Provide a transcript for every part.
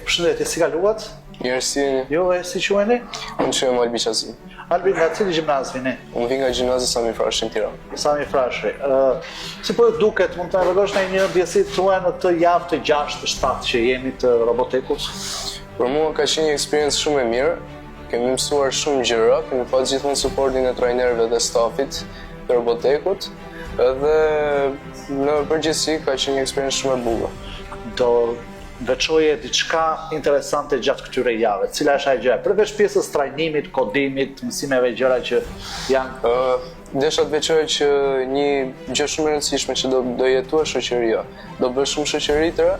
Përshëndetje, si kaluat? Mirë, si jeni? Jo, e si quheni? Unë quhem Albi Qazi. Albi, nga cili gjimnaz vini? Unë vij nga gjimnazi Sami Frashëri në Tiranë. Sami Frashëri. Ë, si po ju duket, mund të na tregosh ndonjë ndjesi tuaj në këtë javë të 6 të 7 që jemi të Robotekut? Për mua ka qenë një eksperiencë shumë e mirë. Kemi mësuar shumë gjëra, kemi pas gjithmonë suportin e trajnerëve dhe stafit të Robotekut. Edhe në përgjithësi ka qenë një eksperiencë shumë e bukur. Do veçoje diçka interesante gjatë këtyre javëve. Cila është ajo gjëja? Përveç pjesës trajnimit, kodimit, mësimeve, gjëra që janë Ë, desha të veçoj që një gjë shumë e rëndësishme që do do jetuar shoqëria. Do bësh shumë shoqëri të re,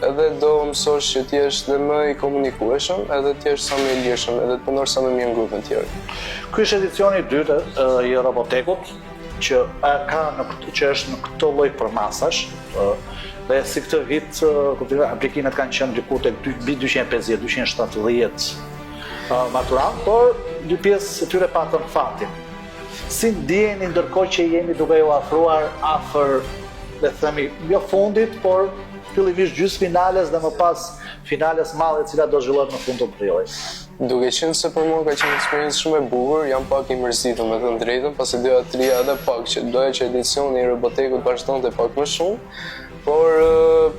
edhe do mësosh që të jesh dhe më i komunikueshëm, edhe të jesh sa më i lirshëm, edhe të punosh sa më mirë në grupin tjerë. Ky është edicioni i dytë ë, i Robotekut që e, ka në këtë, që është në këtë lloj përmasash, ë, dhe si këtë vit ë, kuptimi aplikimet kanë qenë diku tek mbi 250, 270 ë, maturant, por dy pjesë e tyre patën fatin. Si ndjeheni ndërkohë që jemi duke u afruar afër, le të themi, jo fundit, por fillimisht gjysmëfinales dhe më pas finales madhe e cila do zhvillohet në fund të prillit. Duke qenë se për mua ka qenë eksperiencë shumë e bukur, jam pak i mërzitur me thënë drejtën, pasi doja të rrija edhe pak, që doja që edicioni i Robotekut vazhdonte pak më shumë, por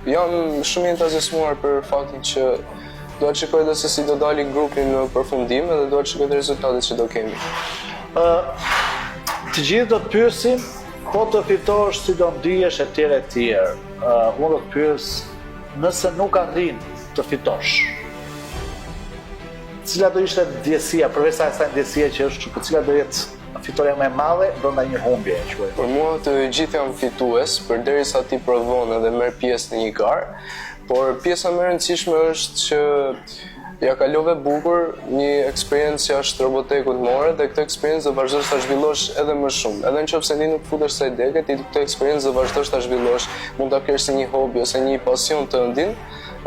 jam shumë i entuziasmuar për faktin që dua të shikoj edhe se si do dali grupi në përfundim edhe dua të shikoj edhe rezultatet që do kemi. Ë të gjithë do të pyesin po të fitosh si do ndihesh e tjerë e tjerë. Ë unë do të pyes nëse nuk arrin të fitosh. Cila do ishte ndjesia, përveç asaj ndjesie që është, po cila do jetë fitorja më e madhe brenda një humbje, e quaj. Për mua të gjithë janë fitues, përderisa ti provon edhe merr pjesë në një garë, por pjesa më e rëndësishme është që ja kalove bukur, një eksperiencë jashtë Robotekut more dhe këtë eksperiencë do vazhdosh ta zhvillosh edhe më shumë. Edhe nëse ti nuk futesh kësaj dege, ti këtë eksperiencë do vazhdosh ta zhvillosh, mund ta kesh si një hobi ose një pasion tëndin,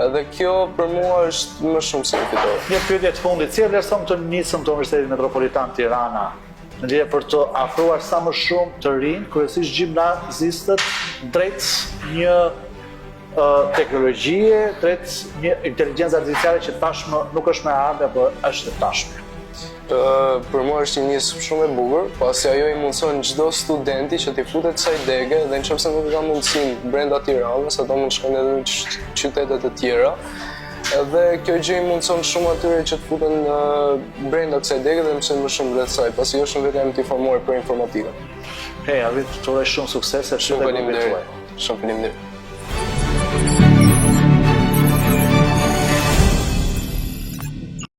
edhe kjo për mua është më shumë se një fitore. Një pyetje të fundit, si e vlerëson këtë nismë të Universitetit Metropolitan Tirana në lidhje për të afruar sa më shumë të rinj, kryesisht gjimnazistët, drejt një teknologjie, drejt një inteligjence artificiale që tashmë nuk është më e ardhme, por është e tashme. Për mua është një nismë shumë e bukur, pasi ajo i mundëson çdo studenti që t'i futet kësaj dege dhe nëse nuk e ka mundësinë brenda Tiranës, ato mund të shkojnë edhe në qytete të tjera. Edhe kjo gjë i mundëson shumë atyre që të futen brenda kësaj dege dhe mësojnë më shumë rreth saj, pasi jo shumë vetë janë të informuar për informatikën. Hey, Alvin, të uroj shumë suksese, shumë faleminderit. Shumë faleminderit.